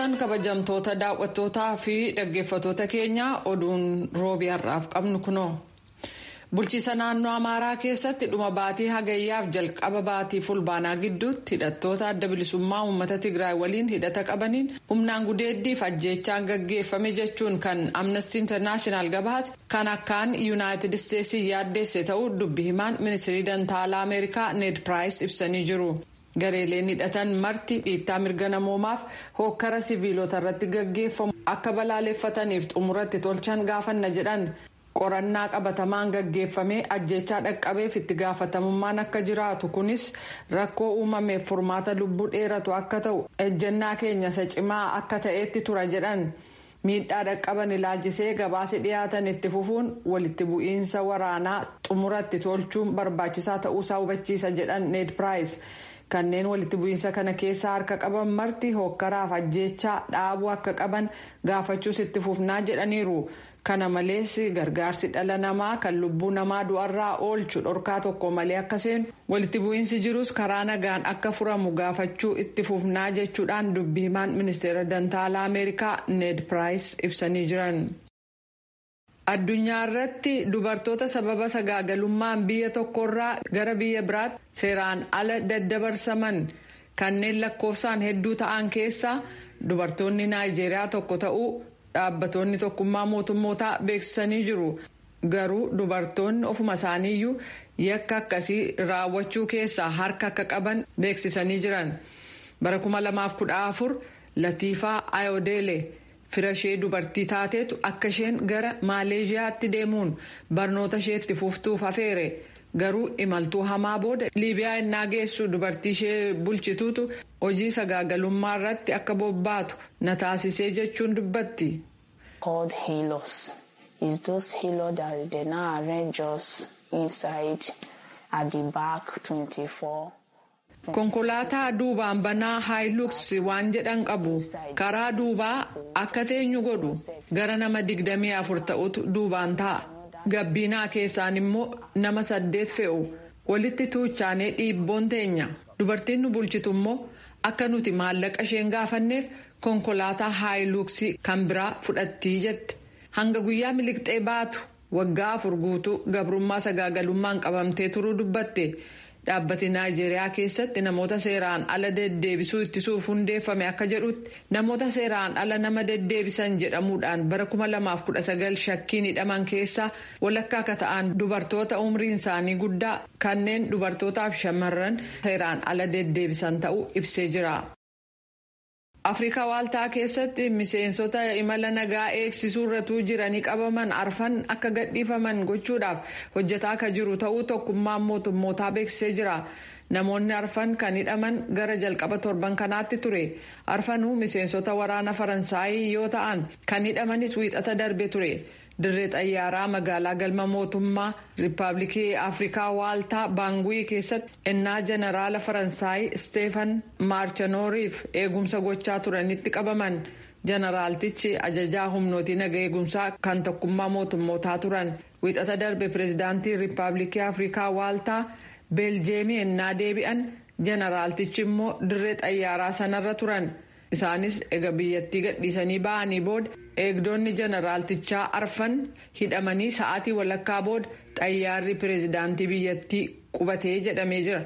Oltan kabajamtoota daawwattootaa fi dhaggeeffattoota keenya, oduun roobii har'aaf qabnu kunoo. Bulchiisa naannoo Amaaraa keessatti dhuma baatii Hagayyaaf jalqaba baatii Fulbaanaa gidduutti hidhattoota Adda Bilisummaa Uummata Tigraay waliin hidhata qabaniin humnaan gudeeddiif ajjeechaan gaggeeffame jechuun kan Amnesty International gabaase kan akkaan Yuunaayitid Isteetsii yaaddeesse ta'uu dubbi himaan Ministirii Dantaalaa Ameerikaa Ned Piraayis ibsanii jiru. Gareeleen hidhatan marti dhiittaa mirga namoomaaf hookkara siviilota irratti gaggeeffamu akka balaaleffataniif xumuratti tolchan gaafanna jedhan. Qorannaa qabatamaan gaggeeffamee ajjechaa dhaqqabeef itti gaafatamummaan akka jiraatu, kunis rakkoo uumameef furmaata lubbuu dheeratu akka ta'u ejjennaa keenya isa cimaa akka ta'etti tura jedhan. Miidhaa dhaqqaban ilaalchisee gabaasi dhiyaatan itti fufuun walitti bu'iinsa waraanaa xumuratti tolchuun barbaachisaa ta'uusaa hubachiisa jedhan Need Piraayis. Kanneen walitti bu'iinsa kana keessa harka qaban marti hookkaraaf ajjechaa dhaabuu akka qaban gaafachuus itti fufnaa jedhaniiru. Kana malees, gargaarsi dhala namaa kan lubbuu namaa du'arraa oolchu dhorkaa tokko malee akka seenu, walitti bu'iinsi jirus karaa nagaan akka furamu gaafachuu itti fufnaa jechuudhaan dubbi himaan Ministeera Dantaalaa Ameerikaa Ned Piraayis ibsanii jiran. Addunyaa irratti dubartoota sababa sagaagalummaan biyya tokkorraa gara biyya biraatti seeraan ala daddabarsaman kanneen lakkoofsaan hedduu ta'an keessaa dubartoonni Naayijeeriyaa tokko ta'uu dhaabbatoonni Tokkummaa Mootummootaa beeksisanii jiru. Garuu dubartoonni ofuma isaaniiyyuu yakka akkasii raawwachuu keessaa harka akka qaban beeksisanii jiran. Bara 2014 Latiifaa Ayodele fira ishee dubartii taateetu akka isheen gara Maaleeshiyaatti deemuun barnoota isheetti fuftuuf afeere. Garuu imaltuu hamaa booda Liibiyaa innaa geessu dubartii ishee bulchituutu hojii sagaagalummaa irratti akka bobbaatu na taasisee jechuun dubbatti. Called Hilux. It's those Hilux that they now arrange us inside at the back 24. Konkolaataa duubaan banaa Hilux waan jedhan qabu. Karaa duubaa akka teenyu godhu. Gara nama 24 ta'utu duubaan ta'a. Gabbiinaa keessaan immoo nama saddeet fe'u. Walitti tuuchaanee dhiibboon teenya. Dubartiin nu bulchitu immoo akka nuti maallaqa isheen gaafanneef konkolaataa Hiluxii kan biraa fudhattii jette. Hanga guyyaa miliqxee baatu waggaa 4 guutuu gabrummaa sagaagalummaan qabamtee turuu dubbatte. Dhaabbati Naayijeeriyaa keessatti namoota seeraan ala deddeebisuu ittisuuf hundeeffame akka jedhutti, namoota seeraan ala nama deddeebisan jedhamuudhaan bara 2019 shakkiin hidhaman keessaa walakkaa akka ta'an dubartoota umriin isaanii guddaa kanneen dubartootaaf shamarran seeraan ala deddeebisan ta'uu ibsee jira. Afrikaa Waaltaa keessatti miseensota imala nagaa eegsisuu irratuu jiranii qabaman arfan akka gadhiifaman gochuudhaaf hojjetaa akka jiru ta'uu Tokkummaan Mootummootaa beeksisee jira. Namoonni arfan kan hidhaman gara jalqaba torban kanaatti ture. Arfanuu miseensota waraana Faransaayii yoo ta'an, kan hidhamanis Wiixata darbe ture. Dirree xayyaaraa magaalaa galma mootummaa Riippaabilikii Afrikaa Waaltaa Baanguii keessatti ennaa jeneraala Faransaay Steefan Maarchanooriif eegumsa gochaa turanitti qabaman. Jeneraaltichi ajajaa humnootii naga eegumsaa kan Tokkummaa Mootummootaa turan. Wiixata darbe pireezidaantii Riippaabilikii Afrikaa Waaltaa Beeljeemii ennaa deebi'an, jeneraaltichi immoo dirree xayyaaraa sanarra turan. Isaanis ega biyyattii gadhiisanii ba'anii booda eegdonni jeneraaltichaa arfan hidhamanii sa'aatii walakkaa booda xayyaarri pireezidaantii biyyattii qubatee jedhamee jira.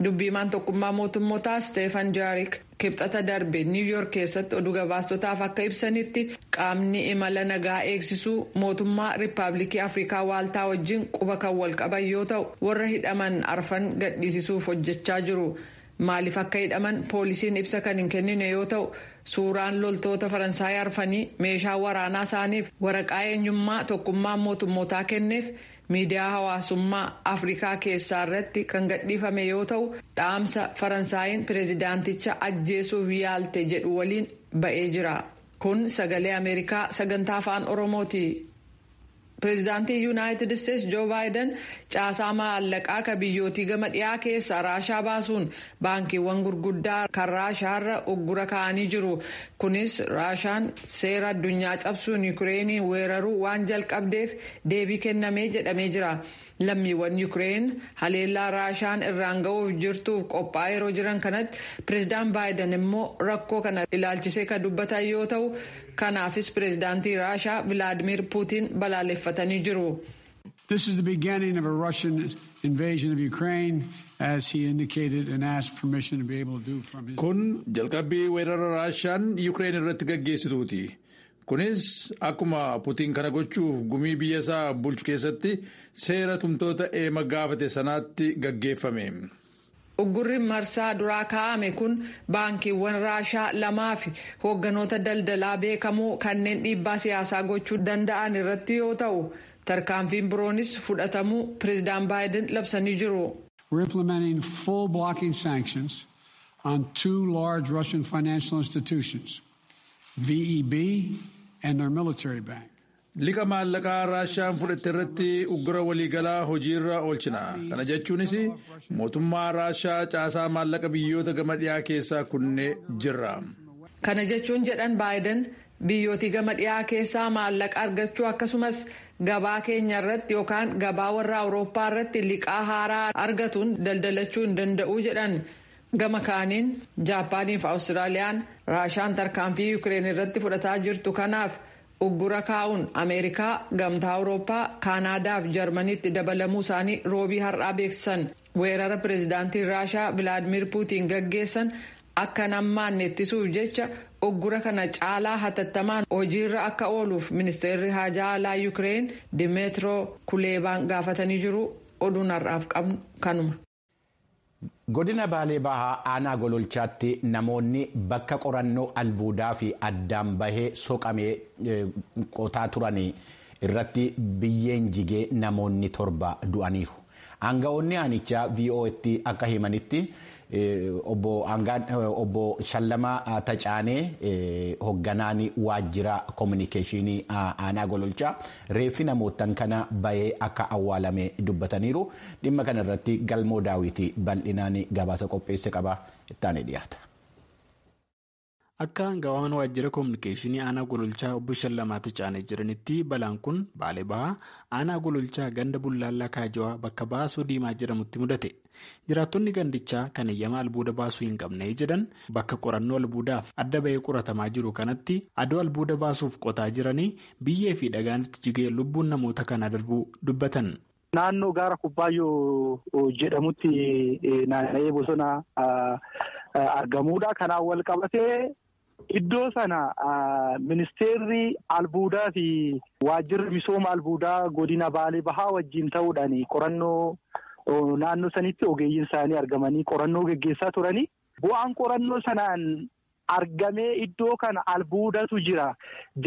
Dubbiimaan Tokkummaa Mootummootaa Steefan Jaarik Kibxata darbe Niiw Yoork keessatti oduu gabaastotaaf akka ibsanitti, qaamni imala nagaa eegsisuu mootummaa Riippaabilikii Afrikaa Waaltaa wajjin quba kan wal qaban yoo ta'u, warra hidhaman arfan gadhiisisuuf hojjechaa jiru. Maaliif akka hidhaman poolisiin ibsa kan hin kennine yoo ta'u, suuraan loltoota Faransaay arfanii meeshaa waraanaa isaaniif waraqaa eenyummaa Tokkummaa Mootummootaa kenneef miidiyaa hawaasummaa Afrikaa keessaa irratti kan gadhiifame yoo ta'u, dhaamsa Faransaayiin pireezidaanticha ajjeesuuf yaalte jedhu waliin ba'ee jira. Kun Sagalee Ameerikaa sagantaa Afaan Oromooti. Pireezidaantii Yuunaayitid Isteetsi Joo Baayiden caasaa maallaqaa ka biyyootii gama dhiyaa keessaa Raashaa baasuun baankiiwwan gurguddaa kan Raashaarra uggura kaa'anii jiru. Kunis Raashaan seera addunyaa cabsuun Yukireeniin weeraruu waan jalqabdeef deebii kennamee jedhamee jira. Lammiiwwan Yukireen haleellaa Raashaan irraan ga'uuf jirtuuf qophaa'aa yeroo jiran kanatti pireezidaan Baayiden immoo rakkoo kana ilaalchisee kan dubbatan yoo ta'u, kanaafis pireezidaantii Raashaa Vilaadimir Puutiin balaaleffatanii jiru. This is the beginning of a Russian invasion of Ukraine, as he indicated and asked permission to be able to do from his. Kun jalqabbii weerara Raashaan Yukireen irratti gaggeessituuti. Kunis akkuma Putiin kana gochuuf gumii biyya isaa bulchu keessatti seera tumtoota eema gaafate sanaatti gaggeeffame. Uggurri marsaa duraa kaa'ame kun baankiiwwan Raashaa lamaa fi hoogganoota daldalaa beekamoo kanneen dhiibbaa siyaasaa gochuu danda'an irratti yoo ta'u, tarkaanfiin biroonis fudhatamuu pireezidaan Baayiden labsanii jiru. We're implementing full blocking sanctions on two large Russian financial institutions, VEB and their military bank. Liqa maallaqaa Raashaan fudhatte irratti uggura waliigalaa hojiirra oolchina. Kana jechuunis mootummaa Raashaa caasaa maallaqa biyyoota gama dhiyaa keessaa kunnee jirra. Kana jechuun, jedhan Baayiden, biyyootii gama dhiyaa keessaa maallaqa argachuu akkasumas gabaa keenya irratti yookaan gabaa warra Awurooppaa irratti liqaa haaraa argatuun daldalachuu hin danda'u jedhan. Gama kaaniin, Jaappaanii fi Awustiraaliyaan Raashaan tarkaanfii Yukireen irratti fudhataa jirtu kanaaf uggura kaa'uun Ameerikaa, Gamtaa Awurooppaa, Kaanaadaa fi Jarmaniitti dabalamuu isaanii Roobii har'aa beeksisan. Weerara pireezidaantiin Raashaa Vilaadimir Puutiin gaggeessan akka nammaanne ittisuuf jecha uggura kana caalaa hatattamaan hojiirra akka ooluuf ministeerri haajaa alaa Yukireen Dimeetiroo Kuleebaan gaafatanii jiru. Oduun har'aaf qabnu kanuma. Godina Baalee Bahaa aanaa Gololchaatti namoonni bakka qorannoo albuudaa fi addaan bahee soqamee qotaa turan irratti biyyeen jigee namoonni 7 du'aniiru. Aanga'oonni aanichaa VOA'tti akka himanitti, obbo Shallamaa Tacaanee, hoogganaan waajjira koominikeeshinii aanaa Gololchaa, reeffi namootan kana bahee akka awwaalame dubbataniiru. Dhimma kana irratti Galmoo Daawwitii bal'inaan gabaasa qopheesse qaba. Ittaanee dhiyaata. Akka aangawaan waajjira koominikeeshinii aanaa Gololchaa obbo Shallamaa Tacaanee jiranitti, balaan kun Baalee Bahaa aanaa Gololchaa ganda Bullaallaa Kaajawaa bakka Baasoo Diimaa jedhamutti mudate. Jiraattonni gandichaa kan eeyyama albuuda baasuu hin qabne jedhan bakka qorannoo albuudaaf adda bahee qoratamaa jiru kanatti adoo albuuda baasuuf qotaa jiranii biyyee fi dhagaan itti jigee lubbuun namoota kana darbuu dubbatan. Naannoo gaara Kubbaayyoo jedhamutti naanna'ee bosona argamudha. Kanaan wal qabatee iddoo sana ministeerri albuudaa fi waajjirri misooma albuudaa godina Baalee Bahaa wajjin ta'uudhaan qorannoo naannoo sanitti ogeeyyiin isaanii argamanii qorannoo geggeessaa turanii. Bu'aan qorannoo sanaan argamee iddoo kana albuudatu jira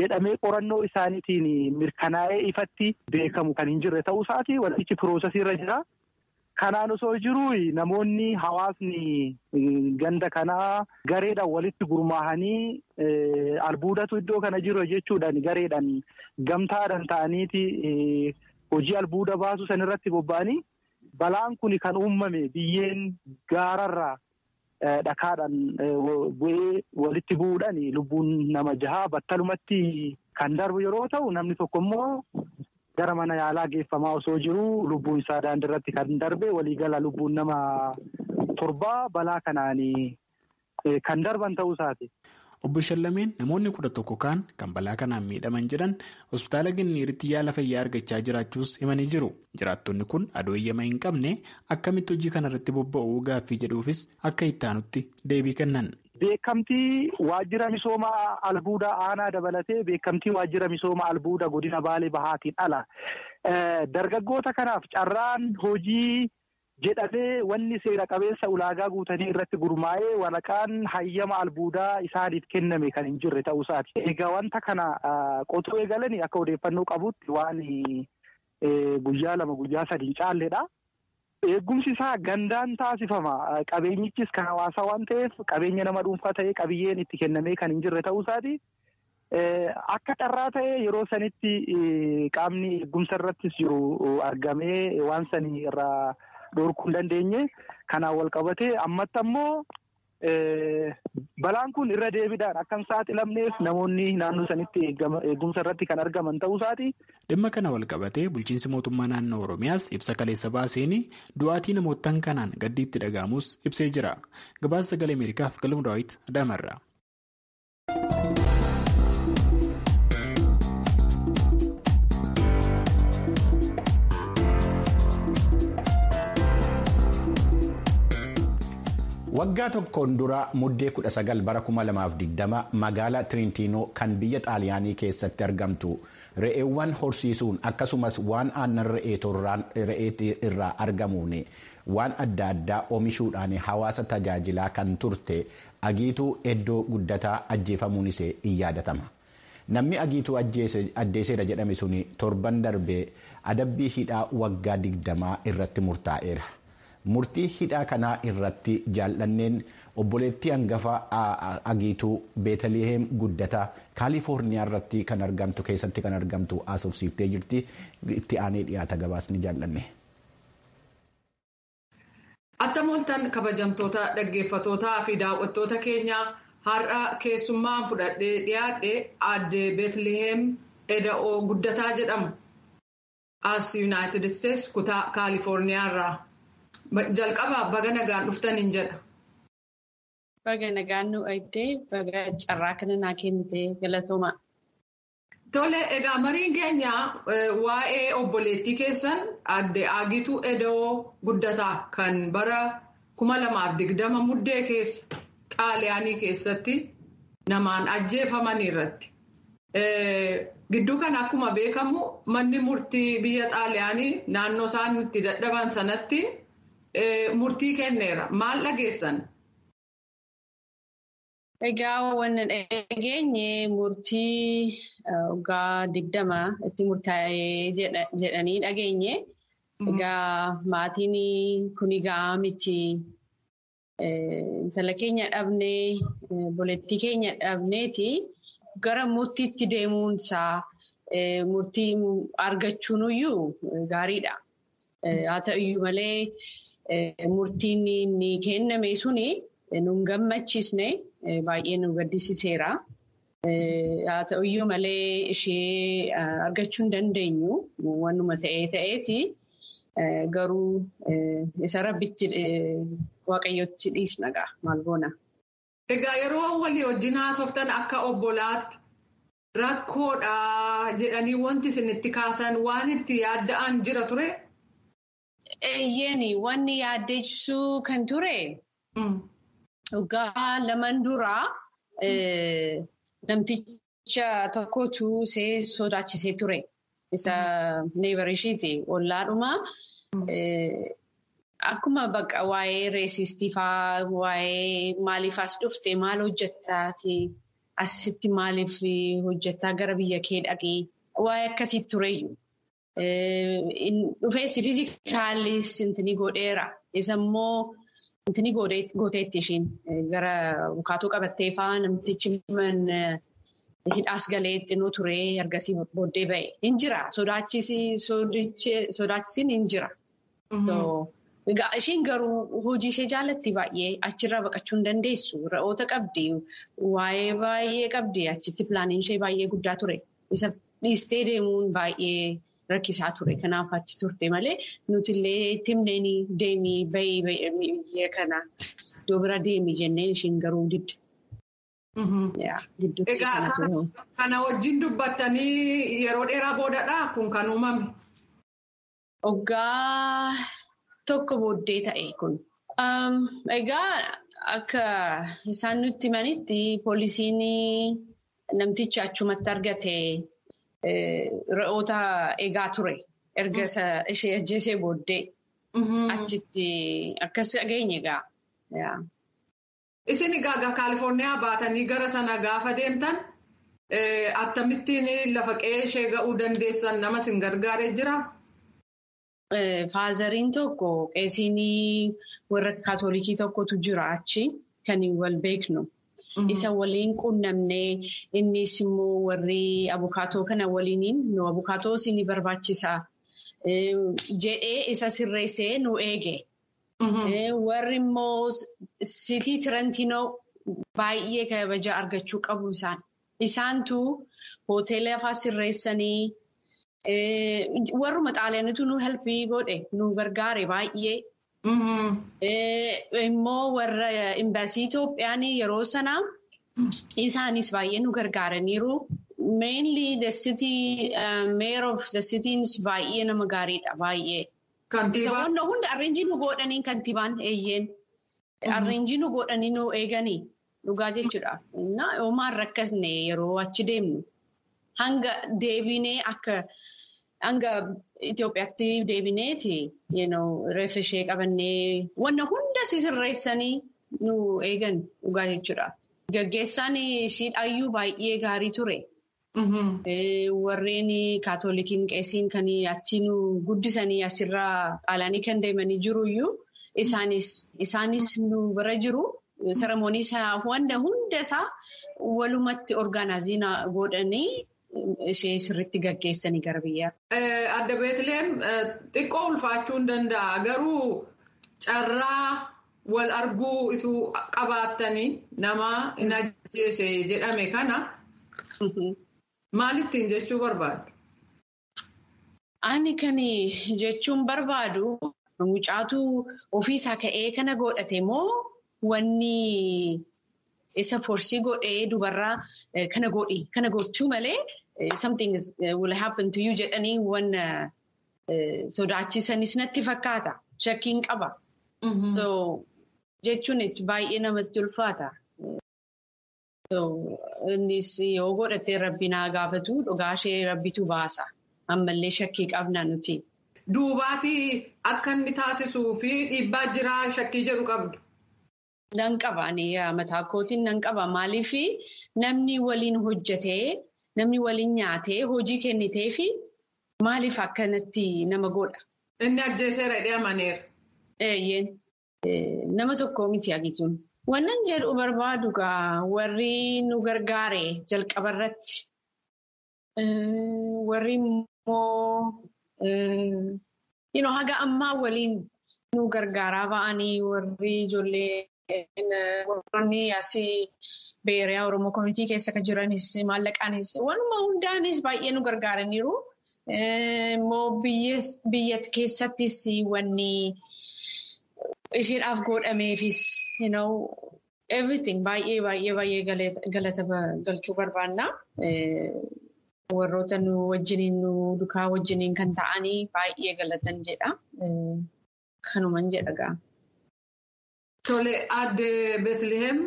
jedhamee qorannoo isaaniitiin mirkanaa'ee ifatti beekamu kan hin jirre ta'uu isaati. Wantichi piroosesii irra jira. Kanaan osoo jiru namoonni, hawaasni ganda kanaa gareedhaan walitti gurmaahanii albuudatu iddoo kana jiru jechuudhaan gareedhaan gamtaadhaan ta'aniiti hojii albuuda baasuu sanirratti bobba'anii, balaan kun kan uumame biyyeen gaararraa dhakaadhaan bu'ee walitti bu'uudhaan lubbuun nama jahaa battalumatti kan darbu yeroo ta'u, namni tokko immoo gara mana yaalaa geeffamaa osoo jiru lubbuun isaa daandii irratti kan darbe. Waliigala lubbuun nama 7 balaa kanaan kan darban ta'uu isaati. Obbo Shallameen namoonni 11 kaan kan balaa kanaan miidhaman jedhan hospitaala Ginniiritti yaala fayyaa argachaa jiraachuus himanii jiru. Jiraattonni kun adoo eeyyama hin qabne akkamitti hojii kanarratti bobba'uu gaaffii jedhuufis akka itti aanutti deebii kennan. Beekamtii waajjira misooma albuudaa aanaa dabalatee beekamtii waajjira misooma albuudaa godina Baalee Bahaatiin ala dargaggoota kanaaf carraan hojii jedhamee wanni seera qabeessa ulaagaa guutanii irratti gurmaa'ee waraqaan hayyama albuudaa isaaniif kenname kan hin jirre ta'uu isaati. Egaa wanta kana qotuu eegalanii akka odeeffannoo qabutti waan guyyaa 2, guyyaa 3 hin caalledha. Eegumsi isaa gandaan taasifama. Qabeenyichis kan hawaasaa waan ta'eef qabeenya nama dhuunfaa ta'ee qabiyyeen itti kennamee kan hin jirre ta'uu isaati. Akka carraa ta'e yeroo sanitti qaamni eegumsa irrattis jiru argamee waan sanii irraa dhorkuu hin dandeenye. Kanaan wal qabatee ammatti ammoo balaan kun irra deebiidhaan akka hin saaxilamneef namoonni naannoo sanitti eegumsa irratti kan argaman ta'uu isaati. Dhimma kana wal qabatee bulchiinsi mootummaa naannoo Oromiyaas ibsa kaleessa baaseen du'aatii namootaan kanaan gaddiitti dhaga'amus ibsee jira. Gabaasa Sagalee Ameerikaaf Galma Daawit Adaamarraa. Waggaa tokkoon dura muddee 19 bara 2020 magaalaa Tiriintiinoo kan biyya Xaaliyaanii keessatti argamtu re'eewwan horsiisuun akkasumas waan aannan re'ee irraa argamuun waan adda addaa oomishuudhaan hawaasa tajaajilaa kan turte Agiituu Eddoo Guddataa ajjeefamuun ishee in yaadatama. Namni Agiituu ajjeeseera jedhame sun torban darbee adabbii hidhaa waggaa 20 irratti murtaa'eera. Murtii hidhaa kanaa irratti jaallanneen obboleettii hangafa Agiituu Beetaliheem Guddataa Kaalifoorniyaa irratti kan argamtu keessatti kan argamtu haasofsiiftee jirti. Itti aanee dhiyaata gabaasni jaallanne. Attam ooltan kabajamtoota dhaggeeffattootaa fi daawwattoota keenyaa har'a keessummaan fudhadhee dhiyaadhe aadde Beetliheem Eda'oo Guddataa jedhamu. As Yuunaayitid Isteets kutaa Kaalifoorniyaa irraa. Jalqabaa baga nagaan dhuftaniin jedha. Baga nagaan nu eegdee baga carraa kana naa kennite galatooma. Tole egaa mariin keenya waa'ee obboleettii keessan aadde Agituu Eda'oo Guddataa kan bara 2020 muddee keessa Xaaliyaanii keessatti namaan ajjeefaman irratti. Gidduu kana akkuma beekamu manni murtii biyya Xaaliyaanii naannoo isaan itti dadhaban sanatti. Murtii kenneera. Maal dhageessan? Egaa wannan dhageenye murtii waggaa 20 itti murtaa'ee jedhanii dhageenye. Egaa maatiin kun egaa miti. Intala keenya dhabnee obboleettii keenya dhabneeti gara murtiitti deemuunsaa murtii argachuunuyyuu gaariidha. Haa ta'uyyuu malee. Murtiin inni kenname suni nu gammachiisne baay'ee nu gaddisiiseera. Haa ta'uyyuu malee ishee argachuu hin dandeenyu wannuma ta'ee ta'eeti. Garuu isa rabbitti waaqayyotti dhiisna ga'a maal goona. Egaa yeroo walii wajjin haasoftan akka obbolaatti rakkoodha jedhanii wanti isin itti kaasan waan itti yaadda'an jira ture. Eeyyeen wanni yaaddeessuu kan ture waggaa lamaan duraa namticha tokkotu ishee sodaachisee ture. Isa neebar isheeti ollaadhuma. Akkuma bakka waa'ee reesistii fa'aa waa'ee maaliifaas dhufte maal hojjettaati asitti maaliif hojjettaa gara biyya kee dhaqee waa'ee akkasii tureyyuu. Dhufeessi fiizikaalis intini godheera. Isa immoo intini gooteetti ishiin gara bukaatuu qabattee fa'aa namtichi mana hidhaas galee xinnoo ture ergasii booddee ba'e. Hin jira. Sodaachisiin hin jira. Ishiin garuu hojii ishee jaallatti baay'ee achirraa baqachuu hin dandeessu. Re'oota qabdi. Waa'ee baay'ee qabdi. Achitti pilaaniin ishee baay'ee guddaa ture. Isa dhiistee deemuun baay'ee. Rakkisaa ture. Kanaaf achi turte malee nuti illee timneen deemii bahii biyya kana iddoo bira deemii jenneen ishiin garuu didde. Egaa kana wajjin dubbattanii yeroo dheeraa boodadhaa kun kan uumame? Waggaa tokko booddee ta'e kun. Egaa akka isaan nutti himanitti poolisiin namticha achumatti argate. Re'oota eegaa ture. Erga ishee ajjeesee booddee achitti akkas dhageenye egaa. Isin egaa Kaalifoorniyaa baatanii gara sana gaafa deemtan akkamittiin lafa qe'ee ishee ga'uu dandeessan nama isin gargaaree jiraa? Faazariin tokko qeesiin warra kaatolikii tokkotu jira achi kan wal beeknu. Isa waliin quunnamnee innis immoo warri abukaatoo kana waliiniin nu abukaatoo isin barbaachisa jedhee isa sirreessee nu eege. Warri immoo City Tirantinoo baay'ee kabaja argachuu qabu isaan. Isaantu hoteela afaa sirreessanii warruma xaaliyaanitu nu helpii godhe nu gargaare baay'ee. Immoo warra imbaasii Itoophiyaan yeroo sanaa isaanis baay'ee nu gargaaraniiru. Mainly the city mayor of the citynis baay'ee nama gaariidha baay'ee. Kantiibaan. Isa hunda arrange nu godhanii kantiibaan eeyyeen. Arrange nu godhanii nu eeganii dhugaa jechuudha. Homaan rakkatne yeroo achi deemnu hanga deebinee akka. Hanga Itoophiyaatti deebineeti reeffa ishee qabannee wanna hunda sisirreessanii nu eegan dhugaa jechuudha. Gaggeessaan ishiidhaayyuu baay'ee gaarii ture. Warreen kaatolikiin qeesiin kan achi nu guddisanii asirraa xaalaanii kan deemanii jiruyyuu isaanis nu bira jiru. Seremoonii isaa wanta hunda isaa walumatti orgaanaazii godhanii. Ishee sirriitti gaggeessanii gara biyyaa. Adda Beetleem xiqqoo ulfaachuu hin danda'a. Garuu carraa wal arguu ituu qabaattanii nama hin ajjeese jedhame kana maalittiin jechuu barbaadu? Ani kan jechuun barbaadu mucaatu ofiisaa ka'ee kana godhate moo wanni isa forsii godhee dubarraa kana godhi kana gochuu malee. Something will happen to you jedhanii waan sodaachisanis natti fakkaata. Shakkiin qaba. So jechuun baay'ee namatti ulfaata. So innis yoo godhate rabbi naa gaafatu dhugaa ishee rabbitu baasa. Ammallee shakkii qabna nuti. Duubaati akka inni taasisuu fi dhiibbaa jiraa shakkii jedhu qabdu. Nan qaba. Mataa kootiin nan qaba. Maaliif namni waliin hojjetee. Namni waliin nyaatee hojii kennitee fi maaliif akkanatti nama godha? Inni ajjeeseera jedhee amaneera. Eeyyeen. Nama tokko miti agituun. Wannan jedhu barbaadu gaa warri nu gargaare jalqaba irratti. Warri immoo haga ammaa waliin nu gargaaraa ba'anii warri ijoollee warri asii. Beeriyaa Oromoo Komitii keessa kan jiranis maallaqaanis waanuma hundaanis baay'ee nu gargaaraniiru. Immoo biyya keessattis wanni isheedhaaf godhameefis everything baay'ee baay'ee baay'ee galata galchuu barbaanna. Warroota nu wajjiniin nu dukaa wajjiniin kan ta'anii baay'ee galatan jedha. Kanuman jedha gaa. Tole aadde Beetliheem.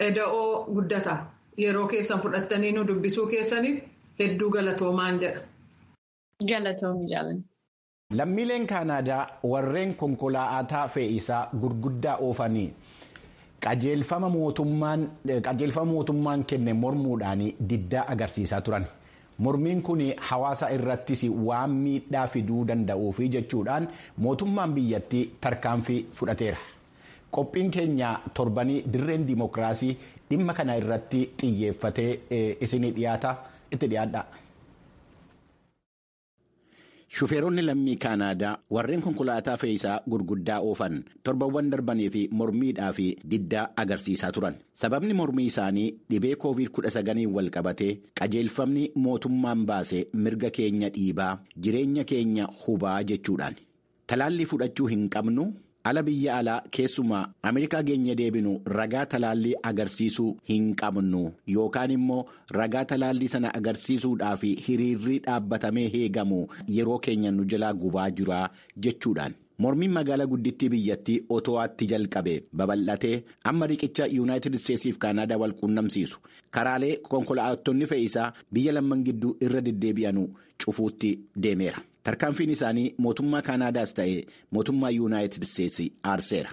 Eda'oo guddata yeroo keessan fudhattanii nu dubbisuu keessaniif hedduu galatoomaan jedha. Galatoomi jaalanna. Lammiileen Kaanaadaa warreen konkolaataa fe'iisaa gurguddaa oofanii qajeelfama mootummaan kenne mormuudhaan diddaa agarsiisaa turan. Mormiin kun hawaasa irrattis waan miidhaa fiduu danda'uufi jechuudhaan mootummaan biyyattii tarkaanfii fudhateera. Qophiin keenya torbanii dirreen dimookiraasii dhimma kana irratti xiyyeeffatee isinii dhiyaata itti dhiyaadha. Shufeeronni lammii Kaanaadaa warreen konkolaataa fe'iisaa gurguddaa oofan torbawwan darbanii fi mormiidhaa fi diddaa agarsiisaa turan. Sababni mormii isaanii dhibee COVID-19 wal qabatee qajeelfamni mootummaan baase mirga keenya dhiibaa jireenya keenya hubaa jechuudhaan. Talaallii fudhachuu hin qabnu. Ala biyya alaa keessumaa Ameerikaa geenye deebinu ragaa talaallii agarsiisuu hin qabnu yookaan immoo ragaa talaallii sana agarsiisuudhaaf hiriirri dhaabbatamee heegamu yeroo keenya nu jalaa gubaa jira jechuudhaan. Mormiin magaalaa guddittii biyyattii Otowaatti jalqabe babal'atee amma riqicha Yuunaayitid Isteetsiif Kaanaadaa wal quunnamsiisu karaalee konkolaattonni fe'iisaa biyya lamman gidduu irra deddeebi'anu cufuutti deemeera. Tarkaanfiin isaanii mootummaa Kaanaadaas ta'ee mootummaa Yuunaayitid Isteetsi aarseera.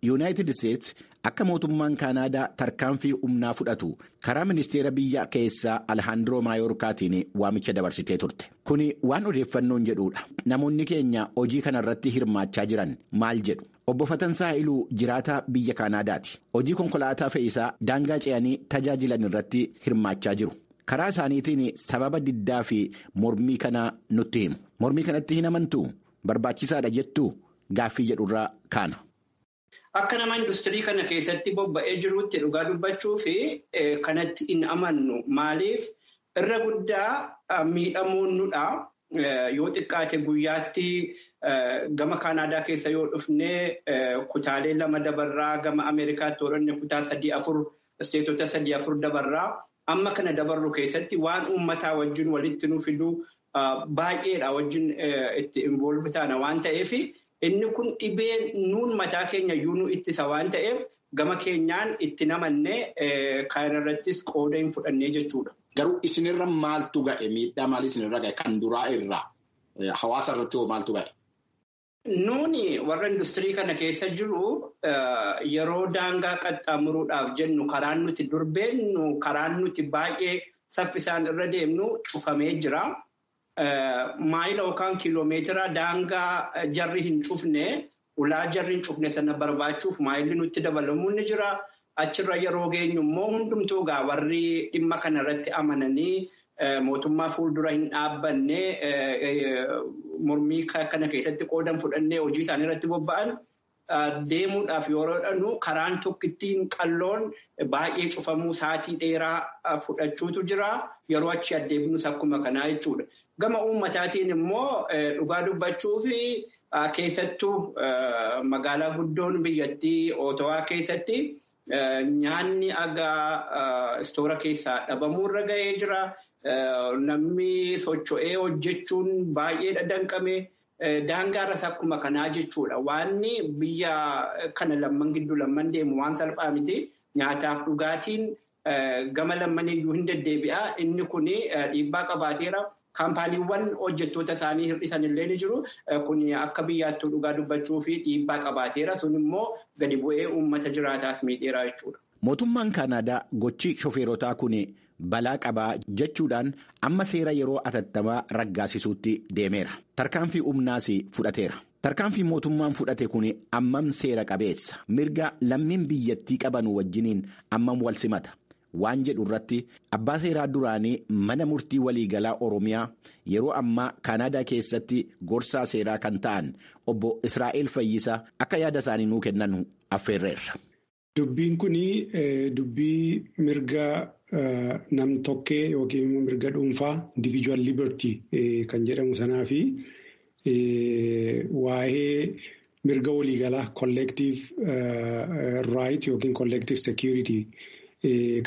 Yuunaayitid Isteetsi Akka mootummaan Kaanaadaa tarkaanfii humnaa fudhatu karaa ministeera biyya keessaa Alhaandiroo Maayoorkaatiin waamicha dabarsitee turte. Kuni waan odeeffannoon jedhudha. Namoonni keenya hojii kanarratti hirmaachaa jiran maal jedhu? Obbo Fatansaa Iluu jiraataa biyya Kaanaadaati. Hojii konkolaataa fe'isaa daangaa ce'anii tajaajilan irratti hirmaachaa jiru. Karaa isaaniitiin sababa diddaa fi mormii kanaa nutti himu. Mormii kanatti hin amantuu? Barbaachisaadha jettuu? Gaaffii jedhurraa kaana. Akka nama industirii kana keessatti bobba'ee jirutti dhugaa dubbachuu fi kanatti hin amannu. Maaliif irra guddaa miidhamuun nudha. Yoo xiqqaate guyyaatti gama Kaanaadaa keessa yoo dhufne kutaalee 2 dabarraa, gama Ameerikaatti yoo dhufne kutaa 3-4 isteetota 3-4 dabarraa. Amma kana dabarru keessatti waan uummataa wajjin walitti nu fidu baay'eedha wajjin itti involve taana waan ta'eef inni kun dhibee nuun mataa keenya iyyuu nu ittisa waan ta'eef gama keenyaan itti namanne kan irrattis qooda hin fudhannee jechuudha. Garuu isinirra maaltu ga'e? Miidhaa maalii isinirra ga'e? Kan duraa irraa hawaasa irratti hoo maaltu ga'e? Nuuni warra industirii kana keessa jiru yeroo daangaa qaxxaamuruudhaaf jennu karaan nuti durbeennu karaan nuti baay'ee saffisaan irra deemnu cufamee jira. Maayila yookaan kiiloomeetira daangaa jarri hin cufne ulaa jarri hin cufne sana barbaachuuf maayilli nutti dabalamuun ni jira. Achirra yeroo geenyu immoo hundumtuu gaa warri dhimma kana irratti amananii mootummaa fuuldura hin dhaabbanne mormii kana keessatti qoodan fudhannee hojii isaanii irratti bobba'an deemuudhaaf yeroo dhannu karaan tokkittiin qalloon baay'ee cufamuu sa'aatii dheeraa fudhachuutu jira. Yeroo achi adeemnus akkuma kanaa jechuudha. Gama uummataatiin immoo dhugaa dubbachuu fi keessattuu magaalaa guddoon biyyattii Ootawaa keessatti nyaanni agaa istoora keessaa dhabamuurra ga'ee jira. Namni socho'ee hojjechuun baay'ee danqame. Daangaarras akkuma kanaa jechuudha. Waanni biyya kana lamman gidduu lamman deemu waan salphaa miti. Nyaataaf dhugaatiin gama lammaniyyuu hin deddeebi'a. Inni kun dhiibbaa qabaateera. Kaampaaniiwwan hojjettoota isaanii hir'isan illee ni jiru. Kun akka biyyaattuu dhugaa dubbachuu fi dhiibbaa qabaateera. Sun immoo gadi bu'ee uummata jiraataas miidheera jechuudha. Mootummaan Kaanaadaa gochi shofeerotaa kun balaa qabaa jechuudhaan amma seera yeroo atattamaa raggaasisuutti deemeera. Tarkaanfii humnaas fudhateera. Tarkaanfii mootummaan fudhate kun ammam seera qabeessa? Mirga lammiin biyyattii qaban wajjiniin ammam wal simata? Waan jedhu irratti abbaa seeraa duraanii mana murtii waliigalaa Oromiyaa yeroo ammaa Kaanaadaa keessatti gorsaa seeraa kan ta'an obbo Israa'el Fayyisaa akka yaada isaanii nuu kennan affeerreerra. Dubbiin kun dubbii mirga nam-tokkee yookiin immoo mirga dhuunfaa individual liberty kan jedhamu sanaa fi waa'ee mirga waliigalaa collective right yookiin collective security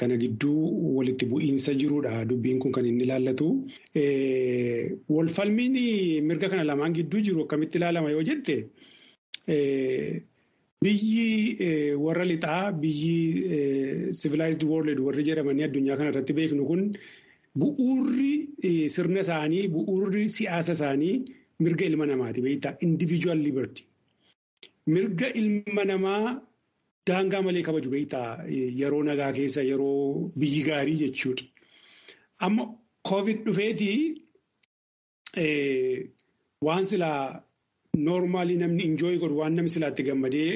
kana gidduu walitti bu'iinsa jirudha. Dubbiin kun kan inni ilaallatu. Walfalmiin mirga kana lamaan gidduu jiru akkamitti ilaalama yoo jette? Biyyi warra lixaa biyyi civilized world warri jedhamanii addunyaa kana irratti beeknu kun bu'uurri sirna isaanii bu'uurri siyaasa isaanii mirga ilma namaati beektaa individual liberty. Mirga ilma namaa daangaa malee kabaju beektaa yeroo nagaa keessa yeroo biyyi gaarii jechuudha. Amma COVID dhufeetii waan silaa normally namni enjoy godhu waan namni silaatti gammadee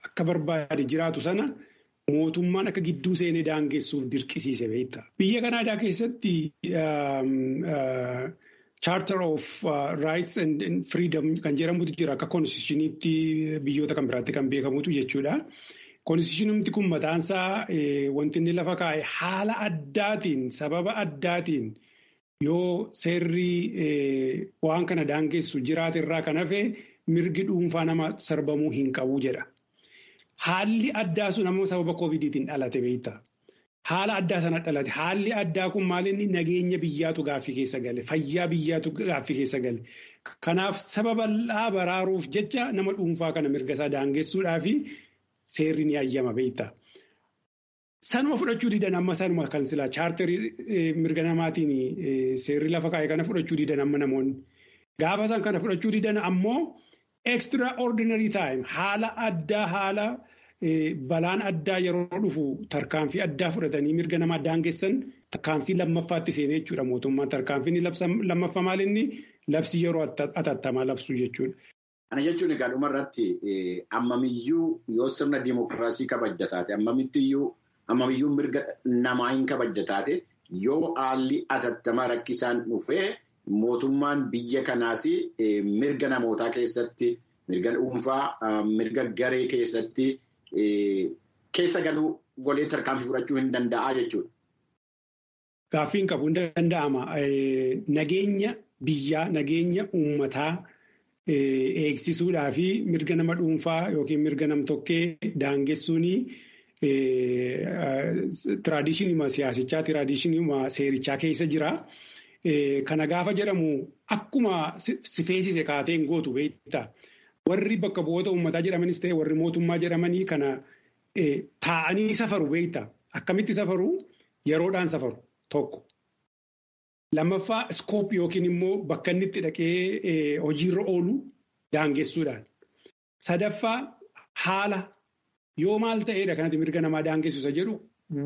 akka barbaade jiraatu sana mootummaan akka gidduu seenee daangessuuf dirqisiise beektaa. Biyya Kanaadaa keessatti Charter of Rights and Freedom kan jedhamutu jira akka constitutioniitti biyyoota kan biraatti kan beekamutu jechuudha. Constitutionumti kun mataansaa wanti inni lafa kaa'e haala addaatiin sababa addaatiin yoo seerri waan kana daangessu jiraate irraa kan hafe mirgi dhuunfaa nama sarbamuu hin qabu jedha. Haalli addaa sun ammoo sababa COVIDiitiin dhalate beektaa. Haala addaa sana dhalate. Haalli addaa kun maal inni nageenya biyyaatu gaaffii keessa gale. Fayyaa biyyaatu gaaffii keessa gale. Kanaaf sababa bal'aa baraaruuf jecha nama dhuunfaa kana mirga isaa daangessuudhaa fi seerri ni hayyama beektaa. Sanuma fudhachuu didan amma sanuma kan silaa charterii mirga namaatiin seerri lafa kaa'e kana fudhachuu didan amma namoonni. Gaafa san kana fudhachuu didan ammoo extraordinary time haala addaa haala balaan addaa yeroo dhufu tarkaanfii addaa fudhatanii mirga namaa daangessan tarkaanfii lammaffaatti seenee jechuudha mootummaan. Tarkaanfiin lammaffaa maal inni labsii yeroo atattamaa labsuu jechuudha. Kana jechuun egaa dhumarratti ammamiyyuu yoo sirna dimookiraasii kabajja taate ammamiyyuu mirga namaa hin kabajja taate yoo haalli atattamaa rakkisaan dhufee mootummaan biyya kanaas mirga namootaa keessatti mirga dhuunfaa mirga garee keessatti keessa galuu golee tarkaanfii fudhachuu hin danda'a jechuudha. Gaaffiin qabu hin danda'ama. Nageenya biyyaa nageenya uummataa. Eegsisuudhaa fi mirga nama dhuunfaa yookiin mirga nam-tokkee daangessuun tiraadishinii siyaasichaa tiraadishinii seerichaa keessa jira. Kana gaafa jedhamu akkuma si feesise kaatee hin gootu beektaa. Warri bakka bu'oota uummataa jedhamanis ta'e warri mootummaa jedhamanii kana taa'anii safaru beektaa. Akkamitti safaru? Yeroodhaan safaru tokko. Lammaffaa iskoop yookiin immoo bakka inni itti dhaqee hojiirra oolu daangessuudhaan. Sadaffaa haala yoo maal ta'eedha kanatti mirga namaa daangessu isa jedhu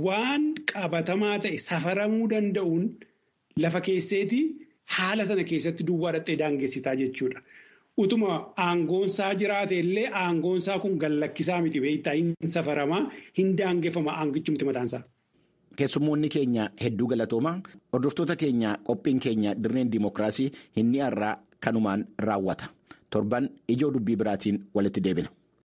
waan qabatamaa ta'e safaramuu danda'uun lafa keesseeti haala sana keessatti duwwaa dhaqxee daangessitaa jechuudha. Utuma aangoonsaa jiraate illee aangoonsaa kun gallakkisaa miti beektaa hin safaramaa hin daangeffama aangichumti mataansaa. Keessummoonni keenya hedduu galatooma. Hordoftoota keenya qophiin keenya dirreen dimookiraasii inni har'aa kanumaan raawwata. Torban ijoo dubbii biraatiin walitti deebina.